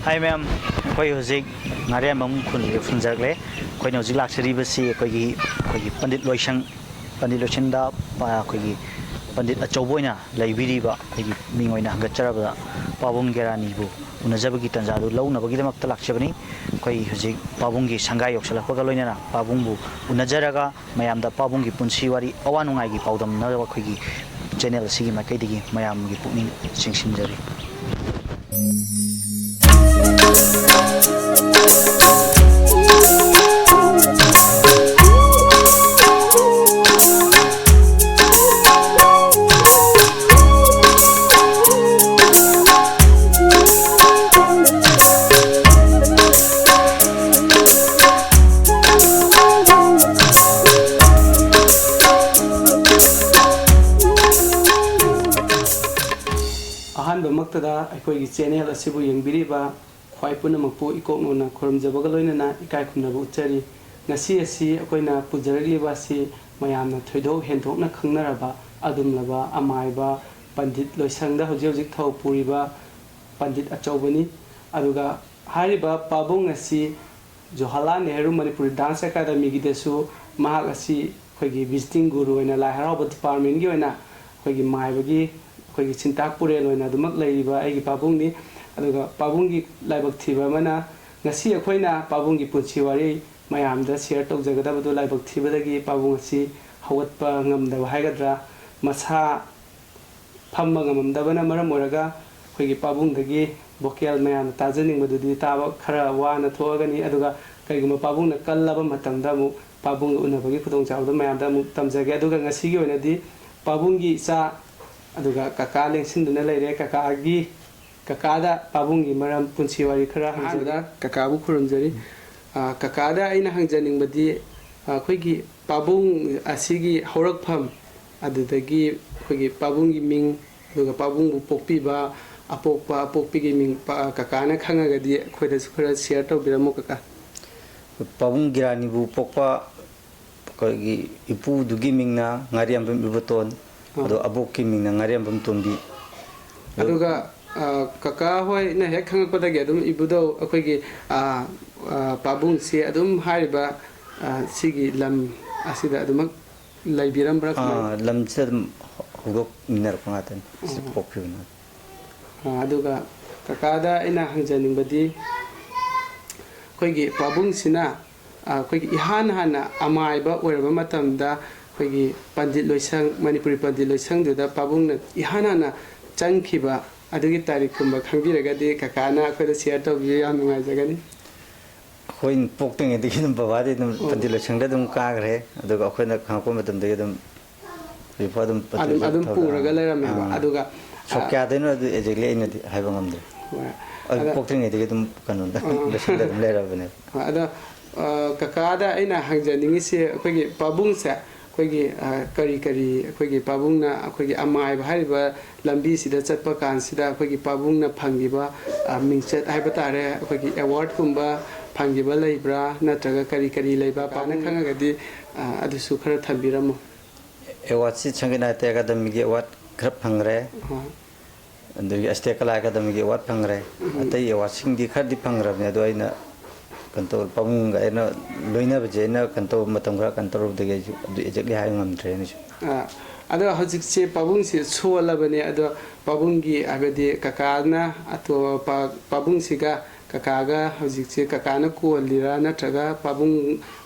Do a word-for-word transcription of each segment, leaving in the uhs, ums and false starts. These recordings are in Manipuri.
ꯍꯥꯏ ꯃꯌꯥꯝ, ꯑꯩꯈꯣꯏ ꯍꯧꯖꯤꯛ ꯉꯥꯔꯤꯌꯥꯟꯕꯝ ꯈꯨꯜ ꯌꯧꯁꯤꯟꯖꯔꯛꯂꯦ꯫ ꯑꯩꯈꯣꯏꯅ ꯍꯧꯖꯤꯛ ꯂꯥꯛꯆꯔꯤꯕꯁꯤ ꯑꯩꯈꯣꯏꯒꯤ ꯑꯩꯈꯣꯏꯒꯤ ꯄꯟꯗꯤꯠ ꯂꯣꯏꯁꯪ, ꯄꯟꯗꯤꯠ ꯂꯣꯏꯁꯪꯗ ꯄ-, ꯑꯩꯈꯣꯏꯒꯤ ꯄꯟꯗꯤꯠ ꯑꯆꯧꯕ ꯑꯣꯏꯅ ꯂꯩꯕꯤꯔꯤꯕ ꯑꯩꯈꯣꯏꯒꯤ ꯃꯤꯡ ꯑꯣꯏꯅ ꯍꯪꯒꯠꯆꯔꯕꯗ ꯄꯥꯕꯨꯡ ꯒꯦꯔꯥꯅꯤꯕꯨ ꯎꯅꯖꯕꯒꯤ ꯇꯥꯟꯖꯥꯗꯨ ꯂꯧꯅꯕꯒꯤꯗꯃꯛꯇ ꯂꯥꯛꯆꯕꯅꯤ꯫ ꯑꯩꯈꯣꯏ ꯍꯧꯖꯤꯛ ꯄꯥꯕꯨꯡꯒꯤ ꯁꯪꯒꯥꯏ ꯌꯧꯁꯤꯜꯂꯛꯄꯒ ꯂꯣꯏꯅꯅ ꯄꯥꯕꯨꯡꯕꯨ ꯎꯅꯖꯔꯒ ꯃꯌꯥꯝꯗ ꯄꯥꯕꯨꯡꯒꯤ ꯄꯨꯟꯁꯤ ꯋꯥꯔꯤ, ꯑꯋꯥ ꯅꯨꯡꯉꯥꯏꯒꯤ ꯄꯥꯎꯗꯝꯅꯅꯕ ꯑꯩꯈꯣꯏꯒꯤ ꯆꯦꯅꯦꯜ ꯑꯁꯤꯒꯤ ꯃꯥꯏꯀꯩꯗꯒꯤ ꯃꯌꯥꯝꯒꯤ ꯄꯨꯛꯅꯤꯡ ꯆꯤꯡꯁꯤꯟꯖꯔꯤ꯫ ꯑꯍꯥꯟꯕꯃꯛꯇꯗ ꯑꯩꯈꯣꯏꯒꯤ ꯆꯦꯅꯦꯜ ꯑꯁꯤꯕꯨ ꯌꯦꯡꯕꯤꯔꯤꯕ ꯈ꯭ꯋꯥꯏ ꯄꯨꯝꯅꯃꯛꯄꯨ ꯏꯀꯣꯛ ꯅꯧꯅ ꯈꯨꯔꯨꯝꯖꯕꯒ ꯂꯣꯏꯅꯅ ꯏꯀꯥꯏ ꯈꯨꯝꯅꯕ ꯎꯠꯆꯔꯤ꯫ ꯉꯁꯤ ꯑꯁꯤ ꯑꯩꯈꯣꯏꯅ ꯄꯨꯖꯔꯛꯂꯤꯕ ꯑꯁꯤ ꯃꯌꯥꯝꯅ ꯊꯣꯏꯗꯣꯛ ꯍꯦꯟꯗꯣꯛꯅ ꯈꯪꯅꯔꯕ ꯑꯗꯨꯝꯂꯕ ꯑꯃꯥꯏꯕ ꯄꯟꯗꯤꯠ ꯂꯣꯏꯁꯪꯗ ꯍꯧꯖꯤꯛ ꯍꯧꯖꯤꯛ ꯊꯧ ꯄꯨꯔꯤꯕ ꯄꯟꯗꯤꯠ ꯑꯆꯧꯕꯅꯤ꯫ ꯑꯗꯨꯒ ꯍꯥꯏꯔꯤꯕ ꯄꯥꯕꯨꯡ ꯑꯁꯤ ꯖꯋꯥꯍꯔꯂꯥꯜ ꯅꯦꯍꯔꯨ ꯃꯅꯤꯄꯨꯔꯤ ꯗꯥꯟꯁ ꯑꯦꯀꯥꯗꯃꯤꯒꯤꯗꯁꯨ ꯃꯍꯥꯛ ꯑꯁꯤ ꯑꯩꯈꯣꯏꯒꯤ ꯚꯤꯖꯤꯇꯤꯡ ꯒꯨꯔꯨ ꯑꯣꯏꯅ ꯂꯥꯏ ꯍꯔꯥꯎꯕ ꯗꯤꯄꯥꯔꯠꯃꯦꯟꯒꯤ ꯑꯣꯏꯅ ꯑꯩꯈꯣꯏꯒꯤ ꯃꯥꯏꯕꯒꯤ ꯑꯩꯈꯣꯏꯒꯤ ꯆꯤꯟꯇꯥꯛ ꯄꯨꯔꯦꯜ ꯑꯣꯏꯅ ꯑꯗꯨꯃꯛ ꯂꯩꯔꯤꯕ ꯑꯩꯒꯤ ꯄꯥꯕꯨꯡꯅꯤ꯫ ꯑꯗꯨꯒ ꯄꯥꯕꯨꯡꯒꯤ ꯂꯥꯏꯕꯛ ꯊꯤꯕ ꯑꯃꯅ, ꯉꯁꯤ ꯑꯩꯈꯣꯏꯅ ꯄꯥꯕꯨꯡꯒꯤ ꯄꯨꯟꯁꯤ ꯋꯥꯔꯤ ꯃꯌꯥꯝꯗ ꯁꯤꯌꯔ ꯇꯧꯖꯒꯗꯕꯗꯨ ꯂꯥꯏꯕꯛ ꯊꯤꯕꯗꯒꯤ ꯄꯥꯕꯨꯡ ꯑꯁꯤ ꯍꯧꯒꯠꯄ ꯉꯝꯗꯕ ꯍꯥꯏꯒꯗ꯭ꯔꯥ, ꯃꯁꯥ ꯐꯝꯕ ꯉꯝꯃꯝꯗꯕꯅ ꯃꯔꯝ ꯑꯣꯏꯔꯒ ꯑꯩꯈꯣꯏꯒꯤ ꯄꯥꯕꯨꯡꯗꯒꯤ ꯚꯣꯀꯦꯜ ꯃꯌꯥꯝꯅ ꯇꯥꯖꯅꯤꯡꯕꯗꯨꯗꯤ ꯇꯥꯕ ꯈꯔ ꯋꯥꯅ ꯊꯣꯛꯑꯒꯅꯤ꯫ ꯑꯗꯨꯒ ꯀꯔꯤꯒꯨꯝꯕ ꯄꯥꯕꯨꯡꯅ ꯀꯜꯂꯕ ꯃꯇꯝꯗ ꯑꯃꯨꯛ ꯄꯥꯕꯨꯡꯒ ꯎꯅꯕꯒꯤ ꯈꯨꯗꯣꯡꯆꯥꯕꯗꯨ ꯃꯌꯥꯝꯗ ꯑꯃꯨꯛ ꯇꯝꯖꯒꯦ꯫ ꯑꯗꯨꯒ ꯉꯁꯤꯒꯤ ꯑꯣꯏꯅꯗꯤ ꯄꯥꯕꯨꯡꯒꯤ ꯏꯆꯥ, ꯑꯗꯨꯒ ꯀꯀꯥ ꯂꯦꯡꯁꯤꯟꯗꯨꯅ ꯂꯩꯔꯦ꯫ ꯀꯀꯥꯒꯤ, ꯀꯀꯥꯗ ꯄꯥꯕꯨꯡꯒꯤ ꯃꯔꯝ, ꯄꯨꯟꯁꯤ ꯋꯥꯔꯤ ꯈꯔ ꯍꯪꯖꯒꯦ꯫ ꯑꯍꯥꯟꯕꯗ ꯀꯀꯥꯕꯨ ꯈꯨꯔꯨꯝꯖꯔꯤ꯫ ꯑ, ꯀꯀꯥꯗ ꯑꯩꯅ ꯍꯪꯖꯅꯤꯡꯕꯗꯤ, ꯑ, ꯑꯩꯈꯣꯏꯒꯤ ꯄꯥꯕꯨꯡ ꯑꯁꯤꯒꯤ ꯍꯧꯔꯛꯐꯝ, ꯑꯗꯨꯗꯒꯤ ꯑꯩꯈꯣꯏꯒꯤ ꯄꯥꯕꯨꯡꯒꯤ ꯃꯤꯡ, ꯑꯗꯨꯒ ꯄꯥꯕꯨꯡꯕꯨ ꯄꯣꯛꯄꯤꯕ ꯑꯄꯣꯛꯄ ꯑꯄꯣꯛꯄꯤꯒꯤ ꯃꯤꯡ ꯄ-, ꯀꯀꯥꯅ ꯈꯪꯉꯒꯗꯤ ꯑꯩꯈꯣꯏꯗꯁꯨ ꯈꯔ ꯁꯤꯌꯔ ꯇꯧꯕꯤꯔꯝꯃꯣ, ꯀꯀꯥ꯫ ꯄꯥꯕꯨꯡ ꯒꯤꯔꯥꯅꯤꯕꯨ ꯄꯣꯛꯄ ꯑꯩꯈꯣꯏꯒꯤ ꯏꯄꯨꯗꯨꯒꯤ ꯃꯤꯡꯅ ꯉꯥꯔꯤꯌꯥꯟꯕꯝ ꯏꯕꯣꯇꯣꯟ, ꯑꯥ꯫ ꯑꯗꯣ ꯑꯕꯣꯛꯀꯤ ꯃꯤꯡꯅ ꯉꯥꯔꯦꯝꯕꯝ ꯇꯣꯝꯕꯤ꯫ ꯑꯗꯨꯒ, ꯑ, ꯀꯀꯥ ꯍꯣꯏꯅ ꯍꯦꯛ ꯈꯪꯉꯛꯄꯗꯒꯤ ꯑꯗꯨꯝ ꯏꯕꯨꯙꯧ ꯑꯩꯈꯣꯏꯒꯤ, ꯑ, ꯑ, ꯄꯥꯕꯨꯡꯁꯤ ꯑꯗꯨꯝ ꯍꯥꯏꯔꯤꯕ, ꯑ, ꯁꯤꯒꯤ ꯂꯝ ꯑꯁꯤꯗ ꯑꯗꯨꯃꯛ ꯂꯩꯕꯤꯔꯝꯕ꯭ꯔꯥ ꯀꯃꯥꯏꯅ? ꯑꯥ, ꯂꯝꯁꯤꯗ ꯑꯗꯨꯝ ꯍꯧꯗꯣꯛꯃꯤꯟꯅꯔꯛꯄ ꯉꯥꯛꯇꯅꯤ꯫ ꯁꯤꯗ ꯑꯣ꯫ ꯄꯣꯛꯈꯤꯕꯅꯤ꯫ ꯑ, ꯑꯗꯨꯒ ꯀꯀꯥꯗ ꯑꯩꯅ ꯍꯪꯖꯅꯤꯡꯕꯗꯤ, ꯑꯩꯈꯣꯏꯒꯤ ꯄꯥꯕꯨꯡꯁꯤꯅ, ꯑ, ꯑꯩꯈꯣꯏꯒꯤ ꯏꯍꯥꯟ ꯍꯥꯟꯅ ꯑꯃꯥꯏꯕ ꯑꯣꯏꯔꯕ ꯃꯇꯝꯗ, ꯑꯩꯈꯣꯏꯒꯤ ꯄꯟꯗꯤꯠ ꯂꯣꯏꯁꯪ, ꯃꯅꯤꯄꯨꯔꯤ ꯄꯟꯗꯤꯠ ꯂꯣꯏꯁꯪꯗꯨꯗ ꯄꯥꯕꯨꯡꯅ ꯏꯍꯥꯟ ꯍꯥꯟꯅ ꯆꯪꯈꯤꯕ ꯑꯗꯨꯒꯤ ꯇꯥꯔꯤꯛꯀꯨꯝꯕ ꯈꯪꯕꯤꯔꯒꯗꯤ ꯀꯀꯥꯅ ꯑꯩꯈꯣꯏꯗ share ꯇꯧꯕꯤꯌꯨ, ꯌꯥꯝ ꯅꯨꯡꯉꯥꯏꯖꯒꯅꯤ꯫ ꯑꯩꯈꯣꯏꯅ ꯄꯣꯛꯇ꯭ꯔꯤꯉꯩꯗꯒꯤ ꯑꯗꯨꯝ ꯕꯕꯥꯗꯤ ꯑꯗꯨꯝ ꯑꯣ꯫ ꯄꯟꯗꯤꯠ ꯂꯣꯏꯁꯪꯗ ꯑꯗꯨꯝ ꯀꯥꯈ꯭ꯔꯦ꯫ ꯑꯗꯨꯒ ꯑꯩꯈꯣꯏꯅ ꯈꯪꯉꯛꯄ ꯃꯇꯝꯗꯒꯤ ꯑꯗꯨꯝ ꯍꯧꯖꯤꯛꯐꯥꯎ ꯑꯗꯨꯝ ꯄꯟꯗꯤꯠ ꯑꯗꯨꯝ, ꯂꯣꯏꯁꯪ ꯑꯗꯨꯝ ꯊꯧꯔꯤ꯫ ꯄꯨꯔꯒ ꯂꯩꯔꯝꯃꯦꯕ꯫ ꯑꯥ꯫ ꯑꯗꯨꯒ, ꯁꯣꯛ ꯑ, ꯀꯌꯥꯗꯩꯅꯣ ꯑꯗꯨ exactly ꯑꯩꯅꯗꯤ ꯍꯥꯏꯕ ꯉꯝꯗ꯭ꯔꯦ꯫ ꯍꯣꯏ꯫ ꯑꯗꯨ ꯑꯗ, ꯄꯣꯛꯇ꯭ꯔꯤꯉꯩꯗꯒꯤ ꯑꯗꯨꯝ ꯀꯩꯅꯣꯗ, ꯑꯥ꯫ ꯂꯣꯏꯁꯪꯗ ꯑꯗꯨꯝ ꯂꯩꯔꯕꯅꯦꯕ꯫ ꯍꯣꯏ, ꯑꯗꯣ, ꯑ, ꯀꯀꯥꯗ ꯑꯩꯅ ꯍꯪꯖꯅꯤꯡꯉꯤꯁꯤ, ꯑꯩꯈꯣꯏꯒꯤ ꯄꯥꯕꯨꯡꯁꯦ, ꯑꯩꯈꯣꯏꯒꯤ, ꯑ, ꯀꯔꯤ ꯀꯔꯤ ꯑꯩꯈꯣꯏꯒꯤ ꯄꯥꯕꯨꯡꯅ ꯑꯩꯈꯣꯏꯒꯤ ꯑꯃꯥꯏꯕ ꯍꯥꯏꯔꯤꯕ ꯂꯝꯕꯤꯁꯤꯗ ꯆꯠꯄ ꯀꯥꯟꯁꯤꯗ ꯑꯩꯈꯣꯏꯒꯤ ꯄꯥꯕꯨꯡꯅ ꯐꯪꯈꯤꯕ, ꯑ, ꯃꯤꯡꯆꯠ ꯍꯥꯏꯕ ꯇꯥꯔꯦ, ꯑꯩꯈꯣꯏꯒꯤ award ꯀꯨꯝꯕ ꯐꯪꯈꯤꯕ ꯂꯩꯕ꯭ꯔꯥ? ꯅꯠꯇ꯭ꯔꯒ ꯀꯔꯤ ꯀꯔꯤ ꯂꯩꯕ? ꯄꯥꯕꯨꯡ ꯈꯪꯉꯒꯗꯤ, ꯑ, ꯑꯗꯨꯁꯨ ꯈꯔ ꯊꯝꯕꯤꯔꯝꯃꯣ꯫ Awardꯁꯤ ꯁꯪꯒꯤꯠ ꯅꯥꯇ꯭ꯌ ꯑꯦꯀꯥꯗꯃꯤꯒꯤ award ꯈꯔ ꯐꯪꯈ꯭ꯔꯦ꯫ ꯑꯍꯣꯏ꯫ ꯑꯗꯒꯤ ꯑꯁꯇꯦ ꯀꯂꯥ ꯑꯦꯀꯥꯗꯃꯤꯒꯤ award ꯐꯪꯈ꯭ꯔꯦ꯫ ꯎꯝ꯫ ꯑꯇꯩ awardꯁꯤꯡꯗꯤ ꯈꯔꯗꯤ ꯐꯪꯈ꯭ꯔꯕꯅꯦ, ꯑꯗꯣ ꯑꯩꯅ ꯀꯩꯅꯣ ꯇꯧ-, ꯄꯥꯕꯨꯡꯒ ꯑꯩꯅ ꯂꯣꯏꯅꯕꯁꯦ, ꯑꯩꯅ ꯀꯩꯅꯣ ꯇꯧꯕ ꯃꯇꯝ ꯈꯔ ꯀꯩꯅꯣ ꯇꯧꯔꯨꯕꯗꯒꯤ ꯑꯩꯁꯨ ꯑꯗꯨ exactly ꯍꯥꯏꯕ ꯉꯝꯗ꯭ꯔꯦ ꯑꯩꯅꯁꯨ꯫ ꯑꯥ, ꯑꯗꯣ ꯍꯧꯖꯤꯛꯁꯦ ꯄꯥꯕꯨꯡꯁꯦ ꯁꯣꯜꯂꯕꯅꯦ, ꯑꯗꯣ ꯄꯥꯕꯨꯡꯒꯤ, ꯍꯥꯏꯕꯗꯤ ꯀꯀꯥꯅ ꯑꯇꯣꯞꯄ ꯄꯥꯕꯨꯡꯁꯤꯒ ꯀꯀꯥꯒ ꯍꯧꯖꯤꯛꯁꯦ ꯀꯀꯥꯅ ꯀꯣꯜꯂꯤꯔꯥ ꯅꯠꯇ꯭ꯔꯒ ꯄꯥꯕꯨꯡ,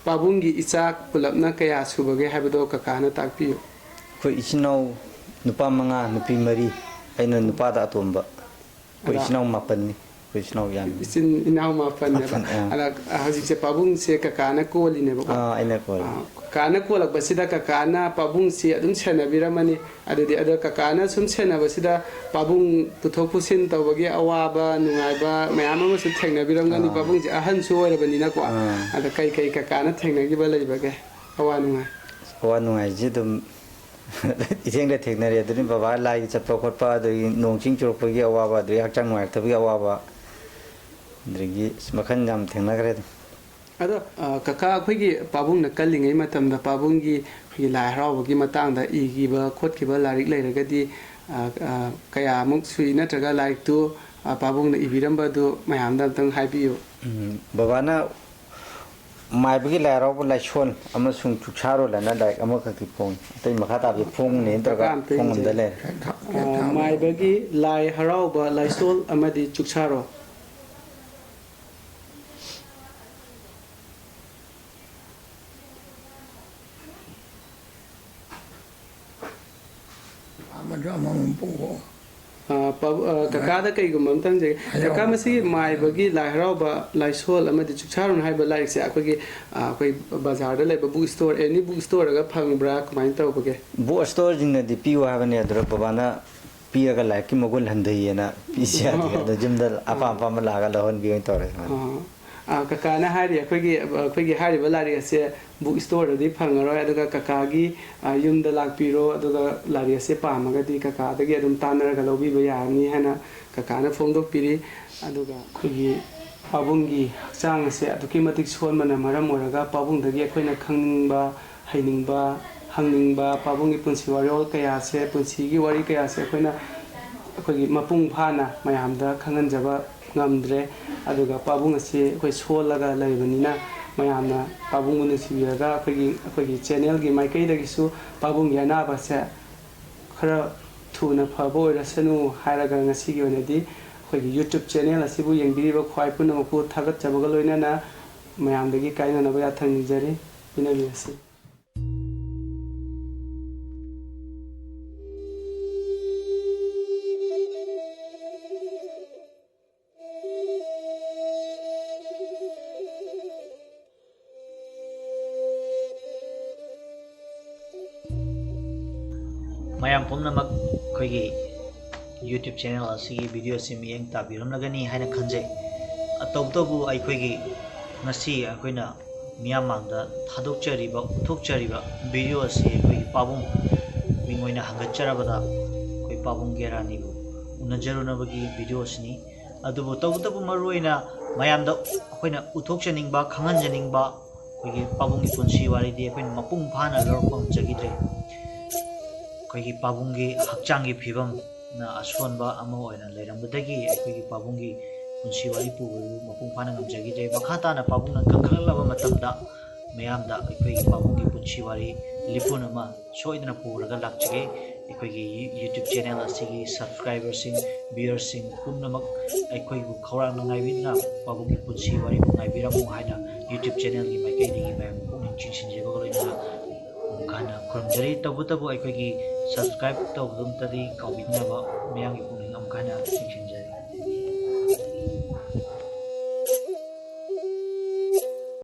ꯄꯥꯕꯨꯡꯒꯤ ꯏꯆꯥ ꯄꯨꯂꯞꯅ ꯀꯌꯥ ꯁꯨꯕꯒꯦ ꯍꯥꯏꯕꯗꯣ ꯀꯀꯥꯅ ꯇꯥꯛꯄꯤꯌꯨ꯫ ꯑꯩꯈꯣꯏ ꯏꯆꯤꯟ ꯏꯅꯥꯎ ꯅꯨꯄꯥ ꯃꯉꯥ, ꯅꯨꯄꯤ ꯃꯔꯤ, ꯑꯩꯅ ꯅꯨꯄꯥꯗ ꯑꯇꯣꯝꯕ꯫ ꯑꯩꯈꯣꯏ ꯑꯗ ꯏꯆꯤꯟ ꯏꯅꯥꯎ ꯃꯥꯄꯟꯅꯤ꯫ ꯑꯩꯈꯣꯏ ꯏꯆꯤꯟ ꯏꯅꯥꯎ ꯌꯥꯝꯃꯤ꯫ ꯏꯆꯤꯟ ꯏꯅꯥꯎ ꯃꯥꯄꯟꯅꯦꯕ꯫ ꯃꯥꯄꯟ, ꯑꯥ꯫ ꯑꯗ ꯍꯧꯖꯤꯛꯁꯦ ꯄꯥꯕꯨꯡꯁꯦ ꯀꯀꯥꯅ ꯀꯣꯜꯂꯤꯅꯦꯕꯀꯣ꯫ ꯑꯥ, ꯑꯩꯅ ꯀꯣꯜꯂꯤ꯫ ꯑꯥ, ꯀꯀꯥꯅ ꯀꯣꯜꯂꯛꯄꯁꯤꯗ ꯀꯀꯥꯅ ꯄꯥꯕꯨꯡꯁꯤ ꯑꯗꯨꯝ ꯁꯦꯟꯅꯕꯤꯔꯝꯃꯅꯤ꯫ ꯑꯗꯨꯗꯤ ꯑꯗꯣ ꯀꯀꯥꯅ ꯁꯨꯝ ꯁꯦꯟꯅꯕꯁꯤꯗ ꯄꯥꯕꯨꯡ ꯄꯨꯊꯣꯛ ꯄꯨꯁꯤꯟ ꯇꯧꯕꯒꯤ ꯑꯋꯥꯕ ꯅꯨꯡꯉꯥꯏꯕ ꯃꯌꯥꯝ ꯑꯃꯁꯨ ꯊꯦꯡꯅꯕꯤꯔꯝꯒꯅꯤ꯫ ꯑꯥ꯫ ꯄꯥꯕꯨꯡꯁꯦ ꯑꯍꯟꯁꯨ ꯑꯣꯏꯔꯕꯅꯤꯅꯀꯣ꯫ ꯑꯥ꯫ ꯑꯗ ꯀꯩ ꯀꯩ ꯀꯀꯥꯅ ꯊꯦꯡꯅꯈꯤꯕ ꯂꯩꯕꯒꯦ? ꯑꯋꯥ ꯅꯨꯡꯉꯥꯏ꯫ ꯑꯋꯥ ꯅꯨꯡꯉꯥꯏꯁꯦ ꯑꯗꯨꯝ ꯏꯊꯦꯡꯗ ꯊꯦꯡꯅꯔꯦ꯫ ꯑꯗꯨꯅꯤ ꯕꯕꯥ ꯂꯥꯏꯒꯤ ꯆꯠꯄ ꯈꯣꯠꯄ, ꯑꯗꯒꯤ ꯅꯣꯡ ꯆꯤꯡ ꯆꯨꯔꯛꯄꯒꯤ ꯑꯋꯥꯕ, ꯑꯗꯒꯤ ꯍꯛꯆꯥꯡ ꯅꯨꯡꯉꯥꯏꯔꯛꯇꯕꯒꯤ ꯑꯋꯥꯕ, ꯑꯗꯒꯤ ꯃꯈꯜ ꯌꯥꯝ ꯊꯦꯡꯅꯈ꯭ꯔꯦ ꯑꯗꯨꯝ꯫ ꯑꯗꯣ, ꯑ, ꯀꯀꯥ, ꯑꯩꯈꯣꯏꯒꯤ ꯄꯥꯕꯨꯡꯅ ꯀꯜꯂꯤꯉꯩ ꯃꯇꯝꯗ ꯄꯥꯕꯨꯡꯒꯤ, ꯑꯩꯈꯣꯏꯒꯤ ꯂꯥꯏ ꯍꯔꯥꯎꯕꯒꯤ ꯃꯇꯥꯡꯗ ꯏꯈꯤꯕ ꯈꯣꯠꯈꯤꯕ ꯂꯥꯏꯔꯤꯛ ꯂꯩꯔꯒꯗꯤ, ꯑ, ꯑ, ꯀꯌꯥꯃꯨꯛ ꯁꯨꯏ, ꯅꯠꯇ꯭ꯔꯒ ꯂꯥꯏꯔꯤꯛꯇꯨ, ꯑ, ꯄꯥꯕꯨꯡꯅ ꯏꯕꯤꯔꯝꯕꯗꯨ ꯃꯌꯥꯝꯗ ꯑꯝꯇꯪ ꯍꯥꯏꯕꯤꯌꯨ꯫ ꯎꯝ, ꯕꯕꯥꯅ ꯃꯥꯏꯕꯒꯤ ꯂꯥꯏ ꯍꯔꯥꯎꯕ ꯂꯥꯏꯁꯣꯟ ꯑꯃꯁꯨꯡ ꯆꯨꯛꯁꯥꯔꯣꯜ ꯑꯅ ꯂꯥꯏꯔꯤꯛ ꯑꯃꯈꯛꯇꯤ ꯐꯣꯡꯉꯤ꯫ ꯑꯇꯩ ꯃꯈꯥ ꯇꯥꯕꯗꯤ ꯐꯣꯡꯅꯤ ꯅꯠꯇ꯭ꯔꯒ ꯀꯀꯥ ꯑꯝꯇ ꯐꯣꯡꯉꯝꯗ ꯌꯦꯡꯖꯒꯦ꯫ ꯂꯩꯔꯦ꯫ ꯑ, ꯃꯥꯏꯕꯒꯤ ꯂꯥꯏ ꯍꯔꯥꯎꯕ ꯂꯥꯏꯁꯣꯟ ꯑꯃꯗꯤ ꯆꯨꯛꯁꯥꯔꯣꯜ꯫ ꯑꯃꯗ ꯑꯃꯃꯝ ꯄꯨꯈꯣ꯫ ꯑ, ꯄꯥꯕꯨ-, ꯑ, ꯀꯀꯥꯗ ꯀꯩꯒꯨꯝꯕ ꯑꯝꯇ ꯍꯪꯖꯒꯦ꯫ ꯍꯥꯏꯌꯣ꯫ ꯀꯀꯥ, ꯃꯁꯤꯒꯤ ꯃꯥꯏꯕꯒꯤ ꯂꯥꯏ ꯍꯔꯥꯎꯕ ꯂꯥꯏꯁꯣꯟ ꯑꯃꯗꯤ ꯆꯨꯛꯁꯥꯔꯣꯜ ꯍꯥꯏꯕ ꯂꯥꯏꯔꯤꯛꯁꯦ ꯑꯩꯈꯣꯏꯒꯤ, ꯑ, ꯑꯩꯈꯣꯏ ꯕꯖꯥꯔꯗ ꯂꯩꯕ book store, any book storeꯗꯒ ꯐꯪꯕ꯭ꯔꯥ? ꯀꯃꯥꯏꯅ ꯇꯧꯕꯒꯦ? Book storeꯁꯤꯡꯅꯗꯤ ꯄꯤꯌꯨ ꯍꯥꯏꯕꯅꯦ, ꯑꯗꯨꯗ ꯕꯕꯥꯅ ꯄꯤꯔꯒ ꯂꯥꯏꯔꯤꯛꯀꯤ ꯃꯒꯨꯟ ꯍꯟꯊꯩꯌꯦꯅ ꯄꯤꯁꯤ ꯌꯥꯗꯦ꯫ ꯑꯗꯣ ꯌꯨꯝꯗ ꯑꯄꯥꯝ ꯑꯄꯥꯝꯕ ꯂꯥꯛꯑꯒ ꯂꯧꯍꯟꯕꯤ ꯑꯣꯏꯅ ꯇꯧꯔꯦ ꯁꯨꯃꯥꯏꯅ꯫ ꯑ, ꯑ, ꯀꯀꯥꯅ ꯍꯥꯏꯔꯤ, ꯑꯩꯈꯣꯏꯒꯤ, ꯑꯩꯈꯣꯏꯒꯤ ꯍꯥꯏꯔꯤꯕ ꯂꯥꯏꯔꯤꯛ ꯑꯁꯦ book storeꯗꯗꯤ ꯐꯪꯉꯔꯣꯏ, ꯑꯗꯨꯒ ꯀꯀꯥꯒꯤ, ꯑ, ꯌꯨꯝꯗ ꯂꯥꯛꯄꯤꯔꯣ, ꯑꯗꯨꯒ ꯂꯥꯏꯔꯤꯛ ꯑꯁꯦ ꯄꯥꯝꯃꯒꯗꯤ ꯀꯀꯥꯗꯒꯤ ꯑꯗꯨꯝ ꯇꯥꯟꯅꯔꯒ ꯂꯧꯕꯤꯕ ꯌꯥꯔꯅꯤ ꯍꯥꯏꯅ ꯀꯀꯥꯅ ꯐꯣꯡꯗꯣꯛꯄꯤꯔꯤ꯫ ꯑꯗꯨꯒ ꯑꯩꯈꯣꯏꯒꯤ ꯄꯥꯕꯨꯡꯒꯤ ꯍꯛꯆꯥꯡ ꯑꯁꯦ ꯑꯗꯨꯛꯀꯤ ꯃꯇꯤꯛ ꯁꯣꯟꯕꯅ ꯃꯔꯝ ꯑꯣꯏꯔꯒ ꯄꯥꯕꯨꯡꯗꯒꯤ ꯑꯩꯈꯣꯏꯅ ꯈꯪꯅꯤꯡꯕ, ꯍꯩꯅꯤꯡꯕ, ꯍꯪꯅꯤꯡꯕ, ꯄꯥꯕꯨꯡꯒꯤ ꯄꯨꯟꯁꯤ ꯋꯥꯔꯣꯜ ꯀꯌꯥꯁꯦ, ꯄꯨꯟꯁꯤꯒꯤ ꯋꯥꯔꯤ ꯀꯌꯥꯁꯦ ꯑꯩꯈꯣꯏꯅ, ꯑꯩꯈꯣꯏꯒꯤ ꯃꯄꯨꯡ ꯐꯥꯅ ꯃꯌꯥꯝꯗ ꯈꯪꯍꯟꯖꯕ ꯉꯝꯗ꯭ꯔꯦ꯫ ꯑꯗꯨꯒ ꯄꯥꯕꯨꯡ ꯑꯁꯤ ꯑꯩꯈꯣꯏ ꯁꯣꯜꯂꯒ ꯂꯩꯕꯅꯤꯅ ꯃꯌꯥꯝꯅ ꯄꯥꯕꯨꯡꯕꯨ ꯅꯨꯡꯁꯤꯕꯤꯔꯒ ꯑꯩꯈꯣꯏꯒꯤ, ꯑꯩꯈꯣꯏꯒꯤ channelꯒꯤ ꯃꯥꯏꯀꯩꯗꯒꯤꯁꯨ ꯄꯥꯕꯨꯡꯒꯤ ꯑꯅꯥꯕꯁꯦ ꯈꯔ ꯊꯨꯅ ꯐꯕ ꯑꯣꯏꯔꯁꯅꯨ ꯍꯥꯏꯔꯒ ꯉꯁꯤꯒꯤ ꯑꯣꯏꯅꯗꯤ ꯑꯩꯈꯣꯏꯒꯤ YouTube channel ꯑꯁꯤꯕꯨ ꯌꯦꯡꯕꯤꯔꯤꯕ ꯈ꯭ꯋꯥꯏ ꯄꯨꯝꯅꯃꯛꯄꯨ ꯊꯥꯒꯠꯆꯕꯒ ꯂꯣꯏꯅꯅ ꯃꯌꯥꯝꯗꯒꯤ ꯀꯥꯏꯅꯅꯕ ꯌꯥꯊꯪ ꯅꯤꯖꯔꯤ꯫ ꯄꯤꯅꯕꯤꯔꯁꯤ꯫ ꯃꯌꯥꯝ ꯄꯨꯝꯅꯃꯛ ꯑꯩꯈꯣꯏꯒꯤ YouTube channel ꯑꯁꯤꯒꯤ video ꯑꯁꯤ ꯃꯤꯠꯌꯦꯡ ꯇꯥꯕꯤꯔꯝꯂꯒꯅꯤ ꯍꯥꯏꯅ ꯈꯟꯖꯩ꯫ ꯇꯧꯕꯇꯕꯨ ꯑꯩꯈꯣꯏꯒꯤ ꯉꯁꯤ ꯑꯩꯈꯣꯏꯅ ꯃꯤꯌꯥꯝ ꯃꯥꯡꯗ ꯊꯥꯗꯣꯛꯆꯔꯤꯕ, ꯎꯠꯊꯣꯛꯆꯔꯤꯕ video ꯑꯁꯤ ꯑꯩꯈꯣꯏꯒꯤ ꯄꯥꯕꯨꯡ ꯃꯤꯡ ꯑꯣꯏꯅ ꯍꯪꯒꯠꯆꯔꯕꯗ ꯑꯩꯈꯣꯏ ꯄꯥꯕꯨꯡ ꯒꯦꯔꯥꯅꯤꯕꯨ ꯎꯅꯖꯔꯨꯅꯕꯒꯤ video ꯑꯁꯤꯅꯤ꯫ ꯑꯗꯨꯕꯨ ꯇꯧꯕꯇꯕꯨ ꯃꯔꯨꯑꯣꯏꯅ ꯃꯌꯥꯝꯗ ꯑꯩꯈꯣꯏꯅ ꯎꯠꯊꯣꯛꯆꯅꯤꯡꯕ, ꯈꯪꯍꯟꯖꯅꯤꯡꯕ ꯑꯩꯈꯣꯏꯒꯤ ꯄꯥꯕꯨꯡꯒꯤ ꯄꯨꯟꯁꯤ ꯋꯥꯔꯤꯗꯤ ꯑꯩꯈꯣꯏꯅ ꯃꯄꯨꯡ ꯐꯥꯅ ꯂꯧꯔꯛꯄ ꯉꯝꯖꯈꯤꯗ꯭ꯔꯦ꯫ ꯑꯩꯈꯣꯏꯒꯤ ꯄꯥꯕꯨꯡꯒꯤ ꯍꯛꯆꯥꯡꯒꯤ ꯐꯤꯕꯝꯅ ꯑꯁꯣꯟꯕ ꯑꯃ ꯑꯣꯏꯅ ꯂꯩꯔꯝꯕꯗꯒꯤ ꯑꯩꯈꯣꯏꯒꯤ ꯄꯥꯕꯨꯡꯒꯤ ꯄꯨꯟꯁꯤ ꯋꯥꯔꯤ ꯄꯨꯕꯗꯨ ꯃꯄꯨꯡ ꯐꯥꯅ ꯉꯝꯖꯈꯤꯗ꯭ꯔꯦ꯫ ꯃꯈꯥ ꯇꯥꯅ ꯄꯥꯕꯨꯡꯅ ꯀꯟꯈꯠꯂꯛꯂꯕ ꯃꯇꯝꯗ ꯃꯌꯥꯝꯗ ꯑꯩꯈꯣꯏꯒꯤ ꯄꯥꯕꯨꯡꯒꯤ ꯄꯨꯟꯁꯤ ꯋꯥꯔꯤ ꯂꯤꯄꯨꯟ ꯑꯃ ꯁꯣꯏꯗꯅ ꯄꯨꯔꯒ ꯂꯥꯛꯆꯒꯦ꯫ ꯑꯩꯈꯣꯏꯒꯤ ꯌꯨ-, YouTube channel ꯑꯁꯤꯒꯤ subscriberꯁꯤꯡ, viewerꯁꯤꯡ ꯄꯨꯝꯅꯃꯛ ꯑꯩꯈꯣꯏꯕꯨ ꯈꯧꯔꯥꯡꯅ ꯉꯥꯏꯕꯤꯗꯨꯅ ꯄꯥꯕꯨꯡꯒꯤ ꯄꯨꯟꯁꯤ ꯋꯥꯔꯤꯕꯨ ꯉꯥꯏꯕꯤꯔꯝꯃꯨ ꯍꯥꯏꯅ YouTube channelꯒꯤ ꯃꯥꯏꯀꯩꯗꯒꯤ ꯃꯌꯥꯝ ꯄꯨꯛꯅꯤꯡ ꯆꯤꯡꯁꯤꯟꯖꯕꯒ ꯂꯣꯏꯅꯅ ꯑꯃꯨꯛ ꯍꯟꯅ ꯈꯨꯔꯨꯝꯖꯔꯤ꯫ ꯇꯧꯕꯇꯕꯨ ꯑꯩꯈꯣꯏꯒꯤ subscribe ꯇꯧꯕꯗꯨꯃꯇꯗꯤ ꯀꯥꯎꯕꯤꯗꯅꯕ ꯃꯌꯥꯝꯒꯤ ꯄꯨꯛꯅꯤꯡ ꯑꯃꯨꯛ ꯍꯟꯅ ꯆꯤꯡꯁꯤꯟꯖꯔꯤ꯫